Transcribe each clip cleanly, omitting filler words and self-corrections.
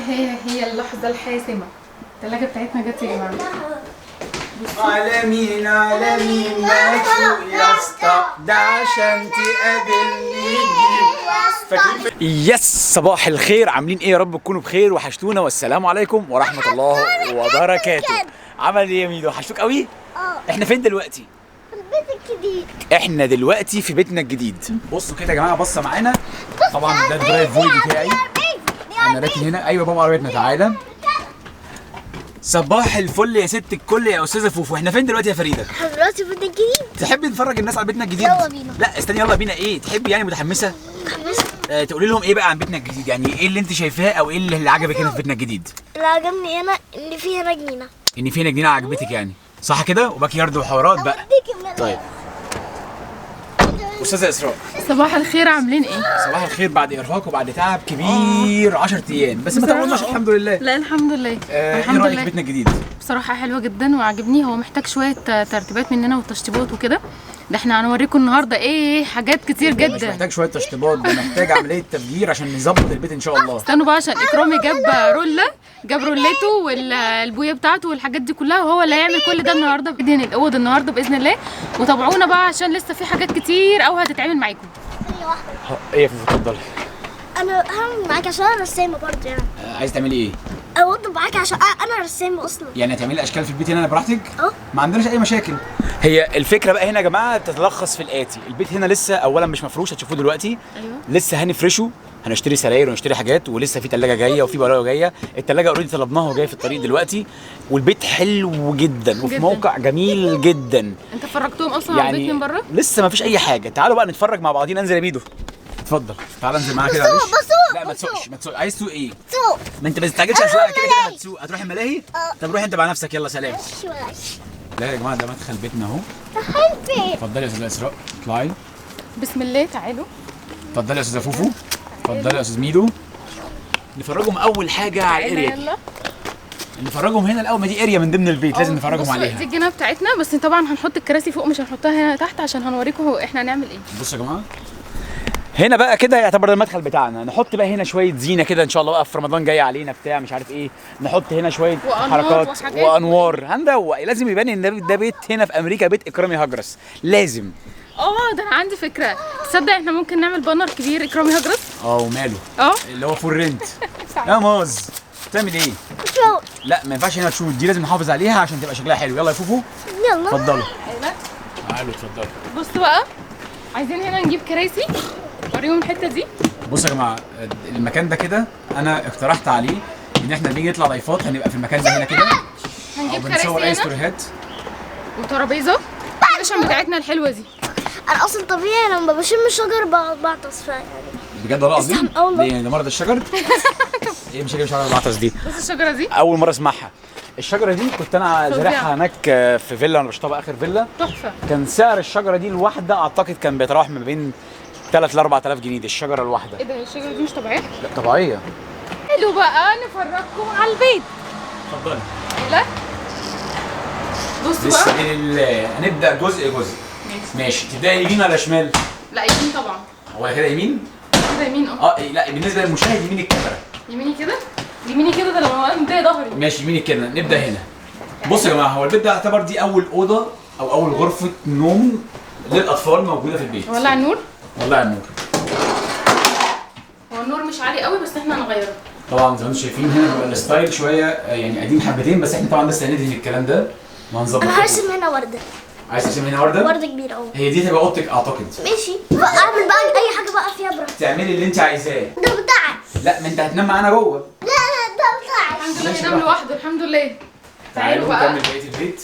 هي هي اللحظة الحاسمة. الثلاجة بتاعتنا جت يا جماعة. على مين على مين ما تفوق يا اسطى، ده عشان تقابلني. yes، صباح الخير، عاملين ايه؟ يا رب تكونوا بخير، وحشتونا، والسلام عليكم ورحمة الله وبركاته. عمل ايه يا ميدو؟ وحشتوك قوي؟ اه. احنا فين دلوقتي؟ في البيت الجديد. احنا دلوقتي في بيتنا الجديد. بصوا كده يا جماعة، بصة معانا. طبعا ده ال driveway بتاعي، انا راكن هنا. ايوه بابا، عربيتنا. تعالى. صباح الفل يا ست الكل يا استاذه فوفو. احنا فين دلوقتي يا فريدة؟ احنا دلوقتي في البيت الجديد. تحبي نفرج الناس على بيتنا الجديد؟ يلا بينا. لا استني، يلا بينا ايه؟ تحبي يعني متحمسة؟ متحمسة. تقولي لهم ايه بقى عن بيتنا الجديد؟ يعني ايه اللي انت شايفاه او ايه اللي عجبك هنا في بيتنا الجديد؟ اللي عجبني هنا ان في هنا جنينة. ان في هنا جنينة عجبتك يعني، صح كده؟ و backyard وحوارات بقى. أوديك طيب استاذه اسراء، صباح الخير، عاملين ايه؟ صباح الخير. بعد ارهاق وبعد تعب كبير 10 ايام، بس ما طولناش الحمد لله. لا الحمد لله. ايه الحمد رايك لله. في بيتنا الجديد؟ بصراحة حلوة جدا وعجبني. هو محتاج شوية ترتيبات مننا وتشطيبات وكده. ده احنا هنوريكم النهارده ايه حاجات كتير مش جدا. محتاج شوية تشطيبات، ده محتاج عملية تفجير عشان نظبط البيت ان شاء الله. استنوا بقى عشان اكرامي جاب روله، جاب رولته والبويه بتاعته والحاجات دي كلها، وهو اللي هيعمل كل ده النهارده. بيدهن الاوض النهارده باذن الله، وتابعونا بقى عشان لسه في حاجات كتير قوي هتتعمل معاكم. ثانية واحدة. ايه يا فوفو؟ اتفضلي. انا هعمل معاك عشان انا رسامة برضه يعني. عايز تعملي ايه؟ اوضب معاك عشان انا رسامة اصلا. يعني هتعملي اشكال في البيت هنا براحتك؟ اه. ما عندناش اي مشاكل. هي الفكرة بقى هنا يا جماعة تتلخص في الاتي: البيت هنا لسه اولا مش مفروش، هتشوفوه دلوقتي. ايوه. لسه هنفرشه، هنشتري سراير ونشتري حاجات، ولسه في ثلاجه جاية وفي بلاوي جاية. الثلاجة already طلبناها وجاية في الطريق دلوقتي. والبيت حلو جدا وفي جداً. موقع جميل جدا. انت فرجتهم اصلا على البيت من بره؟ لسه ما فيش اي حاجة. تعالوا بقى نتفرج مع بعضينا. انزل يا ميدو، اتفضل. تعال انزل معانا كده. بسوق، معلش. بسوق، لا ما بسوق. تسوقش، ما تسوقش. عايز تسوق ايه؟ سوق. ما انت ما تستعجلش على السواقة، كده كده هتسوق. هتروح الملاهي؟ اه. طب روح انت مع نفسك، يلا سلام. ماشي ماشي. لا يا جماعة، ده مدخل بيتنا اهو. حبيبي. اتفضلي يا استاذه اسراء، اطلعي. بسم الله، تعالوا. اتفضلي يا استاذه فوفو، اتفضلي يا استاذ ميدو. نفرجهم اول حاجة على ال area دي. يلا نفرجهم هنا الاول، ما دي area من ضمن البيت لازم نفرجهم بصوا، عليها. دي الجنينة بتاعتنا، بس طبعا هنحط الكراسي فوق، مش هنحطها هنا تحت عشان هنوريكم هو احنا هنعمل ايه. بصوا يا جماعة، هنا بقى كده يعتبر ده المدخل بتاعنا. نحط بقى هنا شوية زينة كده ان شاء الله بقى في رمضان جاي علينا بتاع مش عارف ايه. نحط هنا شوية وأنوار حركات وحاجات. وانوار، هنروق. لازم يبان ان ده بيت هنا في امريكا، بيت اكرامي هجرس لازم. اه ده انا عندي فكرة، تصدق احنا ممكن نعمل banner كبير اكرامي هجرس؟ اه وماله، اه اللي هو for rent. يا ماز تعمل ايه؟ سوق. لا ما ينفعش هنا تشوت، دي لازم نحافظ عليها عشان تبقى شكلها حلو. يلا يا فوفو يلا. اتفضلوا. ايوه تعالوا اتفضلوا. بصوا بقى، عايزين هنا نجيب كراسي. وريهم الحتة دي. بصوا يا جماعة، المكان ده كده انا اقترحت عليه ان احنا بنيجي نطلع لايفات هنبقى في المكان ده هنا كده، او هنجيب بنصور كراسي اي هنا ستوريهات. وترابيزه ال session بتاعتنا الحلوة دي. انا اصلا طبيعي لما بشم شجر بعطس فيها يعني. بجد والله العظيم؟ اه والله. ليه ده مرض الشجر؟ ايه مش شجر العطس دي؟ بص الشجرة دي اول مرة اسمعها. الشجرة دي كنت انا فظيعة. زارعها هناك في فيلا انا بشطبها اخر فيلا. تحفة. كان سعر الشجرة دي الواحدة اعتقد كان بيتراوح ما بين 3 ل 4000 جنيه، دي الشجرة الواحدة. ايه ده، الشجرة دي مش طبيعية؟ لا طبيعية. حلو بقى نفرجكم على البيت. اتفضلي. لا بصوا بسم بقى. الله، هنبدا جزء جزء. ماشي. ماشي، تبداي يمين ولا شمال؟ لا يمين طبعا. هو كده يمين؟ كده يمين. اه اه لا بالنسبة للمشاهد يمين الكاميرا. يميني كده، يميني كده، ده لو انا مضايق ظهري. ماشي يمين كده. نبدا هنا. بصوا يا جماعة، هو البيت ده يعتبر دي اول اوضة او اول غرفة نوم للاطفال موجودة في البيت. ولع النور. ولع النور. هو النور مش عالي قوي بس احنا هنغيره. طبعا زي ما انتم شايفين هنا بيبقى ال style شوية يعني قديم حبتين، بس احنا طبعا لسه هندهن الكلام ده وهنظبط. انا هرسم هنا ورده. عايز ترسم هنا ورده؟ ورده كبيرة اهو. هي دي تبقى اوضتك اعتقد. ماشي بقى اعمل بقى اي حاجة بقى فيها براحتي. تعملي اللي انت عايزاه. ده بتاعك. لا ما انت هتنام معانا جوه. لا لا ده بتاعك. الحمد لله بينام لوحده الحمد لله. تعالوا بقى. نكمل بقية البيت.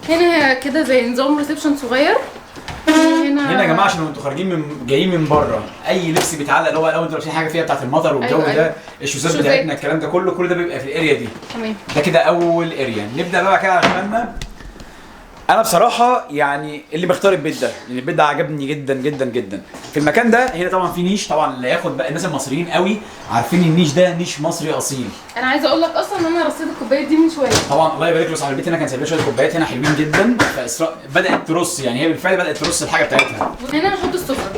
هنا كده زي نظام reception صغير. هنا هنا يا جماعة عشان انتوا خارجين من جايين من بره، اي لبس بيتعلق اللي هو لو انتوا لابسين حاجة فيها بتاعت المطر والجو. أيوة، ده أيوة. الشوزات شوزات. بتاعتنا الكلام ده كله، كل ده بيبقى في ال area دي. تمام. ده كده اول area. نبدا بقى كده على شمالنا. انا بصراحة يعني اللي بختار البيت ده، لان البيت ده عجبني جدا جدا جدا. في المكان ده هنا طبعا في نيش، طبعا اللي هياخد بقى الناس المصريين قوي عارفين النيش ده نيش مصري اصيل. انا عايزه اقول لك اصلا ان انا رصيت الكوباية دي من شوية. طبعا الله يبارك له صاحب البيت هنا كان سايب لنا شوية كوبايات هنا حلوين جدا، فاسراء بدات ترص، يعني هي بالفعل بدات ترص الحاجة بتاعتها. وهنا نحط السفرة.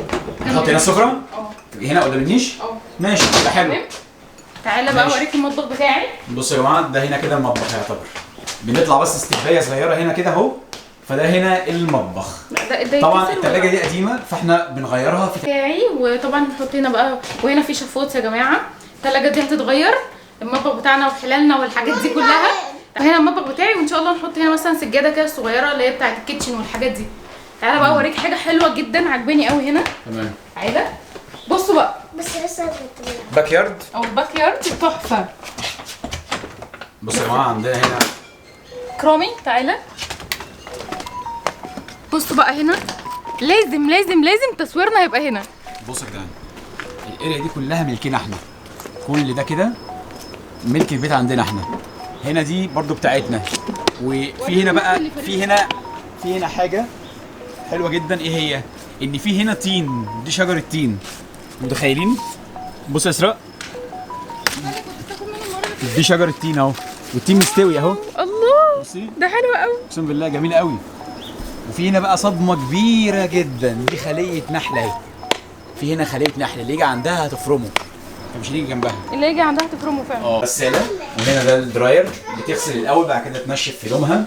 نحط هنا السفرة؟ اه. هنا قدام النيش؟ اه. ماشي يبقى حلو. تمام. تعالى بقى اوريك المطبخ بتاعي. بصوا يا جماعة ده هنا كده المطبخ يعتبر، بنطلع بس استبايه صغيرة هنا كده اهو، فده هنا المطبخ. ده طبعا الثلاجة دي قديمة فاحنا بنغيرها في بتاعي. وطبعا نحط هنا بقى، وهنا في شفوت يا جماعة. الثلاجة دي هتتغير، المطبخ بتاعنا وحلالنا والحاجات دي كلها. هنا المطبخ بتاعي، وان شاء الله نحط هنا مثلا سجادة كده صغيرة اللي هي بتاعه ال kitchen والحاجات دي. تعالى بقى اوريك حاجة حلوة جدا عجباني قوي هنا. تمام. تعالى بصوا بقى، بس لسه backyard او backyard تحفة. بصوا يا جماعة عندنا هنا كرامي. تعالى بصوا بقى هنا، لازم لازم لازم تصويرنا هيبقى هنا. بصوا يا جدعان ال area دي كلها ملكنا احنا، كل ده كده ملك البيت عندنا احنا. هنا دي برضو بتاعتنا. وفي هنا بقى في هنا حاجة حلوة جدا. ايه هي؟ ان في هنا تين، دي شجرة تين، متخيلين؟ بصوا يا اسراء دي شجرة تين اهو، والتين مستوي اهو. الله ده حلو قوي، اقسم بالله جميل قوي. وفي هنا بقى صدمة كبيرة جدا، دي خليه نحله اهي. في هنا خليه نحله، اللي يجي عندها هتفرمه، فمش هنيجي جنبها. اللي يجي عندها تفرمه فعلا. غسالة، وهنا ده ال dryer، بتغسل الاول بعد كده تنشف في هدومها.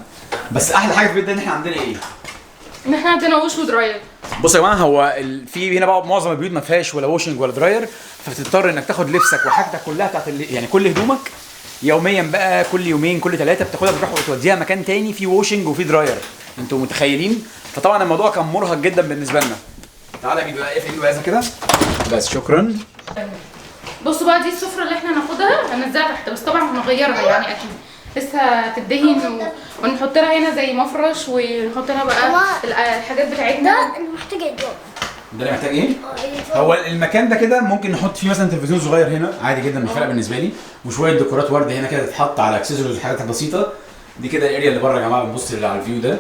بس احلى حاجة في البيت ده ان احنا عندنا ايه؟ ان احنا عندنا wash و dryer. بصوا يا جماعة هو في هنا بقى معظم البيوت ما فيهاش ولا washing ولا dryer، فبتضطر انك تاخد لبسك وحاجتك كلها بتاعت يعني كل هدومك يوميا بقى، كل يومين كل ثلاثة بتاخدها بتروح وتوديها مكان تاني في washing وفي dryer. انتوا متخيلين؟ فطبعا الموضوع كان مرهق جدا بالنسبة لنا. تعالى بيبقى بقى اقفل ايده كده بس، شكرا. بصوا بقى دي السفرة اللي احنا هناخدها هننزلها تحت، بس طبعا هنغيرها يعني اكيد لسه تدهن ونحط لها هنا زي مفرش، ونحط لها بقى الحاجات بتاعتنا. ده اللي محتاج اضاءه. ده اللي محتاج ايه؟ هو المكان ده كده ممكن نحط فيه مثلا تلفزيون صغير هنا عادي جدا، مش فارقه بالنسبة لي، وشوية ديكورات ورد هنا كده تتحط على اكسسوارز وحاجات بسيطة. دي كده ال area اللي بره يا جماعة، بنبص على ال view ده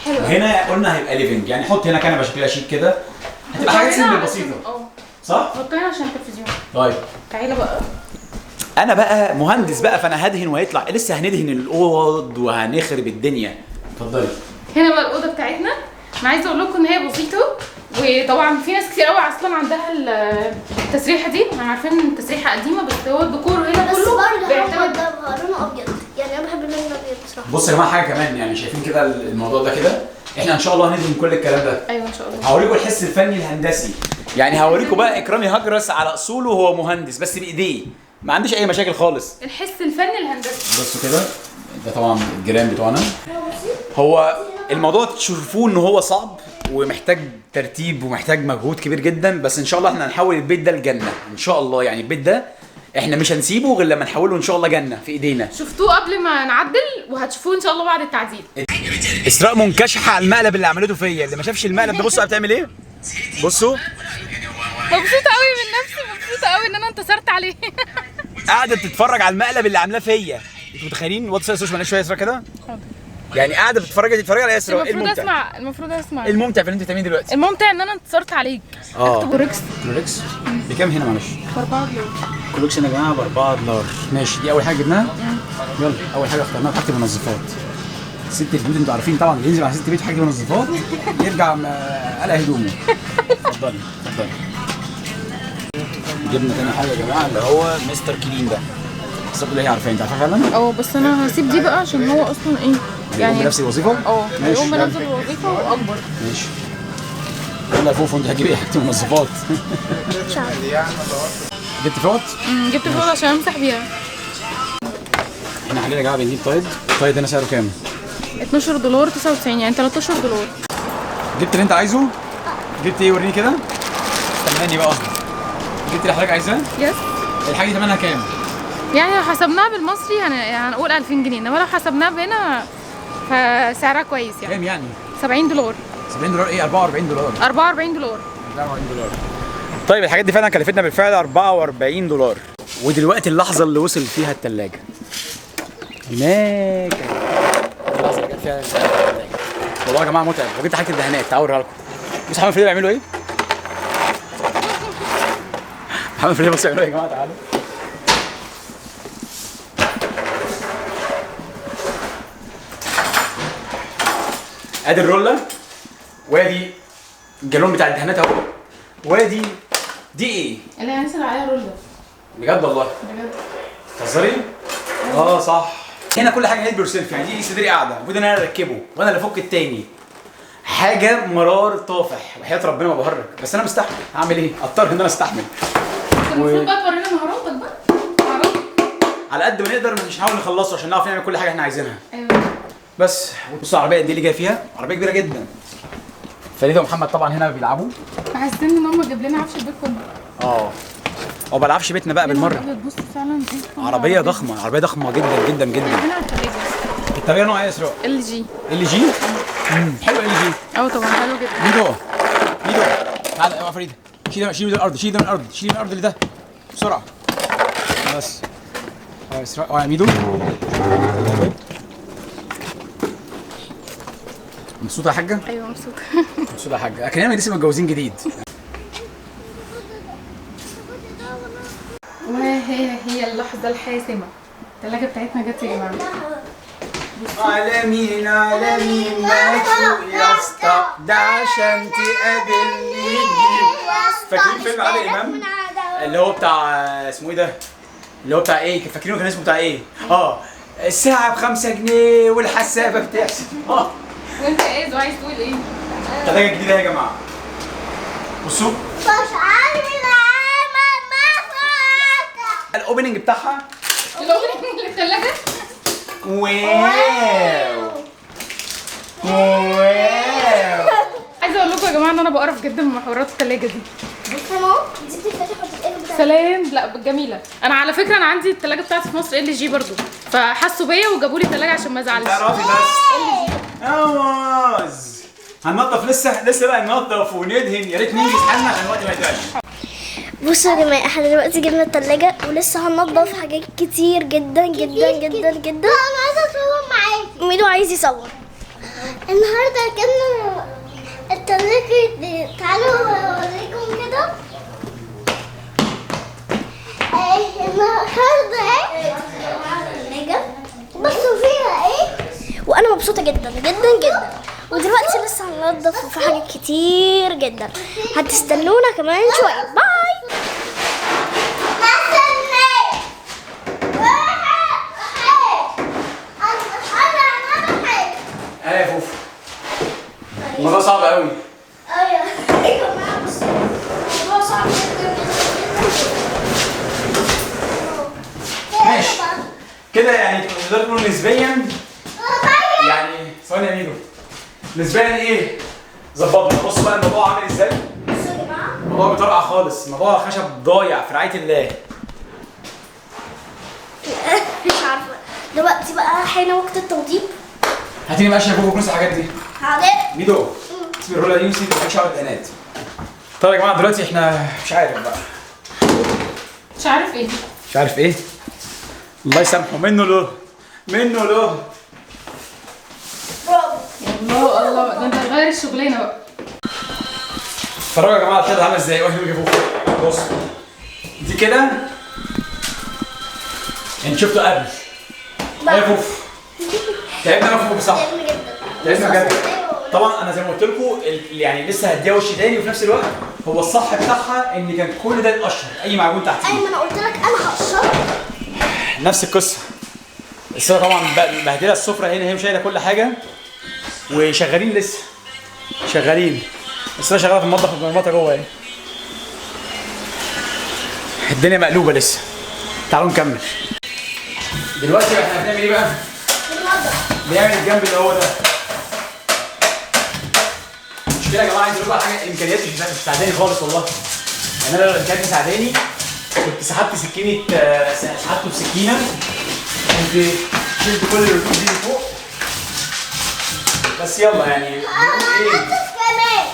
حلو. وهنا قلنا هيبقى living، يعني حط هنا كنبة شكلها شيك كده، هتبقى حاجات simple بسيطة. صح؟ حطها هنا عشان التلفزيون. طيب تعالى بقى، انا بقى مهندس بقى، فانا هدهن وهيطلع لسه هندهن الاوض وهنخرب الدنيا. اتفضلي. هنا بقى الاوضة بتاعتنا. انا عايزه اقول لكم ان هي بسيطة، وطبعا في ناس كتير قوي اصلا عندها التسريحه دي، احنا عارفين ان التسريحه قديمة، بس هو الديكور هنا كله بيعتمد لونه ابيض، يعني انا بحب اللون الابيض بصراحة. بصوا يا جماعة حاجة كمان، يعني شايفين كده الموضوع ده كده، احنا ان شاء الله هندهن كل الكلام ده. ايوه ان شاء الله. هوريكم الحس الفني الهندسي، يعني هوريكم بقى اكرامي هجرس على اصوله، هو مهندس بس بايديه، ما عنديش اي مشاكل خالص. الحس الفني الهندسي. بصوا كده، ده طبعا الجيران بتوعنا. هو الموضوع تشوفوه ان هو صعب ومحتاج ترتيب ومحتاج مجهود كبير جدا، بس ان شاء الله احنا هنحول البيت ده لجنة ان شاء الله. يعني البيت ده احنا مش هنسيبه غير لما نحوله ان شاء الله جنة في ايدينا. شفتوه قبل ما نعدل وهتشوفوه ان شاء الله بعد التعديل. اسراء منكشحه على المقلب اللي عملته فيا، اللي ما شافش المقلب ده بصوا بتعمل ايه. بصوا مبسوطة قوي من نفسي، مبسوطة قوي ان انا انتصرت عليه. قاعدة تتفرج على المقلب اللي عاملاه فيا، انتوا متخيلين؟ وطي الصوت شوية اسراء كده. يعني قاعدة بتتفرج على اسراء. المفروض اسمع، المفروض اسمع. الممتع في اللي انت بتعمليه دلوقتي؟ الممتع ان انا انتصرت عليك. اكتب كلوركس. كلوركس بكام هنا معلش؟ ب $4. كلوركس هنا يا جماعة ب $4. ماشي، دي اول حاجة جبناها. يلا اول حاجة اخترناها حاجة المنظفات. ست البيوت انتوا عارفين طبعا، اللي ينزل على ست بيت حاجة المنظفات يرجع قلع هدومه. اتفضلي اتفضلي. جبنا تاني حاجة يا جماعة اللي هو مستر كلين ده. بس اللي هي عارفاه، انت عارفاه فعلا؟ بس انا هسيب دي بقى عشان هو اصلا ايه يعني بنفس الوظيفة؟ هيقوم بنفس الوظيفة واكبر. ماشي. يلا يا فوفو انت هتجيب ايه حاجة المنظفات؟ مش عارفه. جبت فوط؟ جبت فوط عشان امسح بيها. احنا حاليا يا جماعة بنجيب تايد. تايد هنا سعره كام؟ $12.99 يعني $13. جبت اللي انت عايزه؟ جبت ايه وريني كده؟ استناني بقى. جبت اللي حضرتك عايزاه؟ yes. الحاجة دي ثمنها كام؟ يعني لو حسبناها بالمصري هنقول 2000 جنيه، انما لو حسبناها بهنا فسعرها كويس يعني. كام يعني؟ $70. $70 ايه؟ $44. $44. $44. طيب الحاجات دي فعلا كلفتنا بالفعل $44. ودلوقتي اللحظة اللي وصل فيها الثلاجة. هناك اللحظة اللي جت فيها الثلاجة. والله يا جماعة متعب. وجبت حاجة الدهانات، تعالوا اوريها لكم. بصوا محمد فريد بيعملوا ايه؟ محمد فريد بصوا بيعملوا ايه يا جماعة، تعالوا. ادي الروله، وادي الجالون بتاع الدهانات اهو، وادي دي ايه؟ اللي هنسال عليها روله. بجد والله؟ بجد. تهزري؟ اه صح. هنا كل حاجة help yourself، يعني دي صدري قاعدة المفروض ان انا اركبه وانا اللي افك التاني. حاجة مرار طافح وحياه ربنا ما بهرج، بس انا مستحمل، هعمل ايه؟ اضطر ان انا استحمل. المفروض بقى تورينا مهاراتك بقى. مهاراتك على قد ما نقدر، مش هنحاول نخلصه عشان نعرف نعمل كل حاجة احنا عايزينها. ايوه. بس بصوا العربية دي اللي جاية فيها، عربية كبيرة جدا. فريدة ومحمد طبعا هنا بيلعبوا. حاسين ان هم جاب لنا عفش البيت كله. اه او بلعبش بيتنا بقى بالمرة. بص فعلا ايه، عربية ضخمة، عربية ضخمة جدا جدا جدا. هنا الثلاجة. الثلاجة نوع ايه يا اسراء؟ ال جي. ال جي؟ حلو ال جي. اه طبعا حلو جدا. ميدو ميدو تعالى يا فريدة، شيل شيل من الارض، شيل ده من الارض، شيل من الارض اللي ده بسرعة. بس اه اسراء، اه يا ميدو. مبسوطة يا حاجة؟ ايوه مبسوطة. مبسوطة يا حاجة، اكننا لسه متجوزين جديد. وهي هي اللحظة الحاسمة، الثلاجة بتاعتنا جت يا جماعة. على مين على مين ما تفوق يا اسطى، ده عشان تقابلني. فاكرين فيلم عادل امام اللي هو بتاع اسمه ايه ده؟ اللي هو بتاع ايه؟ فاكرينه كان اسمه بتاع ايه؟ اه الساعة ب5 جنيه والحسابة بتحسب. اه وانت ايه عايز تقول ايه؟ تلاجة جديدة يا جماعة. بصوا مش عارف ال opening بتاعها، ال opening للثلاجة. wow wow. عايزه اقول لكم يا جماعة ان انا بقرف جدا من حوارات الثلاجة دي. تمام، دي بتتفتح وتتقلب. سلام. لا جميلة. انا على فكرة انا عندي الثلاجة بتاعتي في مصر LG برضو، فحسوا بيا وجابوا لي ثلاجه عشان ما ازعلش. تعرفي بس اوز هننضف لسه بقى ننضف وندهن، يا ريت ننجز حالنا عشان الوقت ما يضيعش. بصوا يا جماعة احنا دلوقتي جبنا التلاجة ولسه هننضف حاجات كتير جدا جدا جدا جدا. انا عايزه اصور معاكي. ميدو عايز يصور. النهارده ركبنا التلاجة دي، تعالوا اوريكم كده. النهارده ايه التلاجة، بصوا فيها ايه، وانا مبسوطة جدا جدا جدا. ودلوقتي لسه هننضف وفي حاجات كتير جدا، هتستنونا كمان شوية. باي. ايه يا فوفو، الموضوع صعب قوي. ايوه يا جماعة بصوا الموضوع صعب جدا جدا. ماشي كده يعني تقدر تقول نسبيا، يعني ثواني يا ميدو، نسبيا ايه ظبطنا. بصوا بقى الموضوع عامل ازاي. بصوا يا جماعة الموضوع بيطرقع خالص، الموضوع خشب ضايع في رعاية الله. مش عارفه دلوقتي بقى حين وقت التوضيب. هاتيني مقشه يا فوفو كنس الحاجات دي. حاضر ميدو سيب الرولة دي وسيب مالكش دعوه بالدهانات. طيب يا جماعة دلوقتي احنا مش عارف بقى، مش عارف ايه، مش عارف ايه، الله يسامحه منه له منه له. برافو. الله الله، ده انت هتغير الشغلانة بقى. اتفرجوا يا جماعة الحيطة عامله ازاي. واحد يجي فوق بص دي كده، انت شفتوا قبل يا فوف؟ تعبنا يا فوف صح؟ تعبنا بجد. طبعا انا زي ما قلت لكم يعني لسه هديها وش تاني، وفي نفس الوقت هو الصح بتاعها ان كان كل ده يتقشر اي معجون تحتيه. ايوه انا قلت لك انا هقشره. نفس القصة. السنة طبعا مبهدله السفرة هنا، هي مش شايله كل حاجة وشغالين لسه شغالين. السنة شغالة في المطبخ والمرمطه جوه اهي. الدنيا مقلوبة لسه. تعالوا نكمل. دلوقتي احنا بنعمل ايه بقى؟ بنعمل الجنب اللي هو ده. المشكلة يا جماعة عايز اقول لكم على حاجة، الامكانيات مش مساعداني خالص والله. يعني انا لو الامكانيات مساعداني كنت سحبت سكينة، سحبته بسكينة، كنت شلت كل الرطوبة دي فوق. بس يلا يعني بنقول ايه؟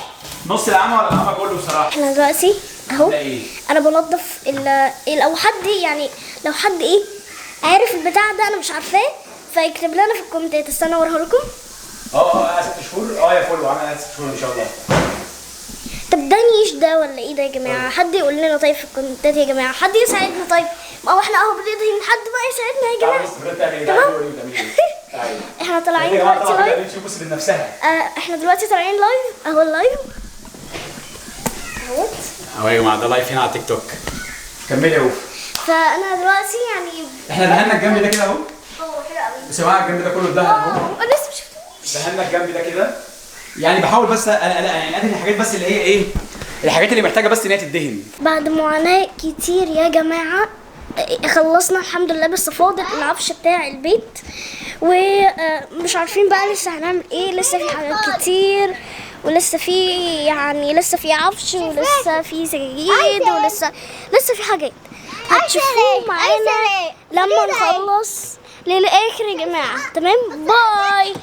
نص العمى ولا العمى كله بصراحة. احنا دلوقتي اهو انا بنضف لو حد يعني لو حد ايه عارف البتاع ده انا مش عارفاه فيكتب لنا في الكومنتات. استنى اوريها لكم. اه 6 شهور. يا فل، وعامل 6 شهور ان شاء الله. طب ده نيش ده ولا ايه ده يا جماعة؟ حد يقول لنا طيب في الكومنتات يا جماعة، حد يساعدنا طيب. ما هو احنا اهو بندهن، حد بقى يساعدنا يا جماعة. تمام. احنا طالعين دلوقتي live. بص لنفسها. احنا دلوقتي طالعين live اهو، ال live اهوت اهو يا جماعة، ده live هنا على تيك توك. كملي يا وفا. فانا دلوقتي يعني احنا دهنا الجنب ده كده اهو. اه حلو قوي. بس يا جماعة الجنب ده كله اتدهن اهو. انا لسه مش شفتوش. دهنا الجنب ده كده، يعني بحاول بس انا يعني ادهن الحاجات بس اللي هي ايه، الحاجات اللي محتاجه بس ان هي تدهن. بعد معاناة كتير يا جماعة خلصنا الحمد لله، بس فاضل العفش بتاع البيت ومش عارفين بقى لسه هنعمل ايه. لسه في حاجات كتير، ولسه في يعني لسه في عفش، ولسه في سجاجيد، ولسه في حاجات هتشوفوه معانا لما نخلص للآخر يا جماعة. تمام، باي.